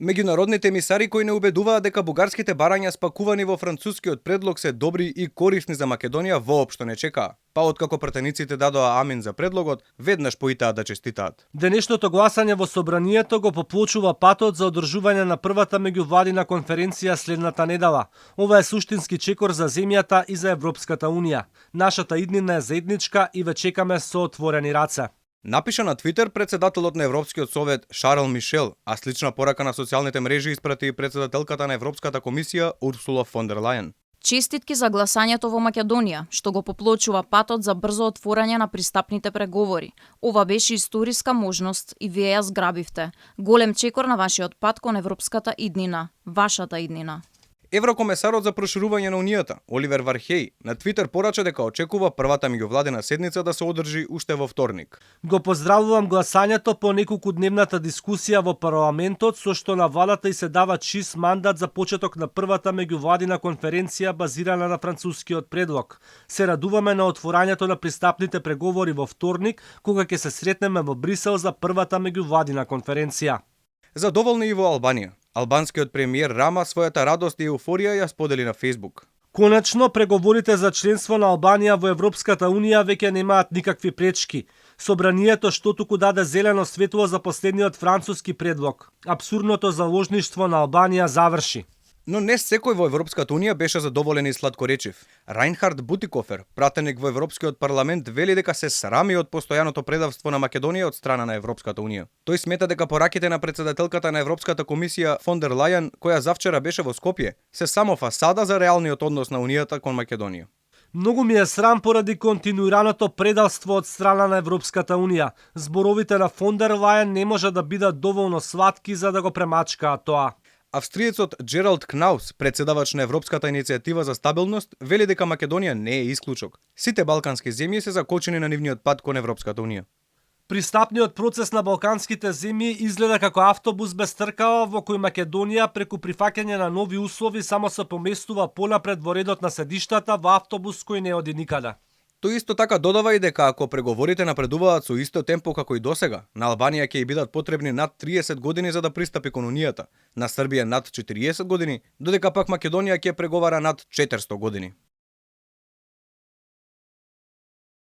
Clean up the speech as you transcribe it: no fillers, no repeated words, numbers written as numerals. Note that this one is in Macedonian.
Меѓународните емисари кои не убедуваат дека бугарските барања спакувани во францускиот предлог се добри и корисни за Македонија воопшто не чекаа. Па откако пратениците дадоа амин за предлогот, веднаш поитаа да честитаат. Денешното гласање во собранието го поплочува патот за одржување на првата меѓувладина конференција следната недела. Ова е суштински чекор за земјата и за Европската унија. Нашата иднина е заедничка и ве чекаме со отворени раце. Напиша на Твитер председателот на Европскиот совет Шарл Мишел, а слична порака на социјалните мрежи испрати и председателката на Европската комисија Урсула фон дер Лајен. Честитки за гласањето во Македонија, што го поплочува патот за брзо отворање на пристапните преговори. Ова беше историска можност и вие ја зграбивте. Голем чекор на вашиот пат кон европската иднина, вашата иднина. Еврокомесарот за проширување на Унијата, Оливер Вархеј, на Твитер порача дека очекува првата меѓувладина седница да се одржи уште во вторник. Го поздравувам гласањето по неколкудневната дискусија во парламентот со што на владата и се дава чист мандат за почеток на првата меѓувладина конференција базирана на францускиот предлог. Се радуваме на отворањето на пристапните преговори во вторник, кога ќе се сретнеме во Брисел за првата меѓувладина конференција. Задоволни и во Албанија. Албанскиот премиер Рама својата радост и еуфорија ја сподели на Фејсбук. Конечно, преговорите за членство на Албанија во Европската унија веќе немаат никакви пречки. Собранието што туку даде зелено светло за последниот француски предлог. Абсурдното заложништво на Албанија заврши. Но не секој во Европската унија беше задоволен и сладкоречив. Рајнхард Бутикофер, пратеник во Европскиот парламент, вели дека се срами од постојаното предавство на Македонија од страна на Европската унија. Тој смета дека пораките на председателката на Европската комисија фон дер Лајен, која завчера беше во Скопје, се само фасада за реалниот однос на унијата кон Македонија. Многу ми е срам поради континуираното предавство од страна на Европската унија. Зборовите на фон дер Лајен не може да бидат доволно сладки за да го премачкаат тоа. Австриецот Джералд Кнаус, председавач на Европската иницијатива за стабилност, вели дека Македонија не е исклучок. Сите балкански земји се закочени на нивниот пат кон Европската унија. Пристапниот процес на балканските земји изгледа како автобус без тркала во кој Македонија преку прифаќање на нови услови само се поместува понапред во редот на седиштата во автобус кој не оди никаде. Тој исто така додава и дека ако преговорите напредуваат со исто темпо како и досега, на Албанија ќе и бидат потребни над 30 години за да пристапи кон Унијата, на Србија над 40 години, додека пак Македонија ќе преговара над 400 години.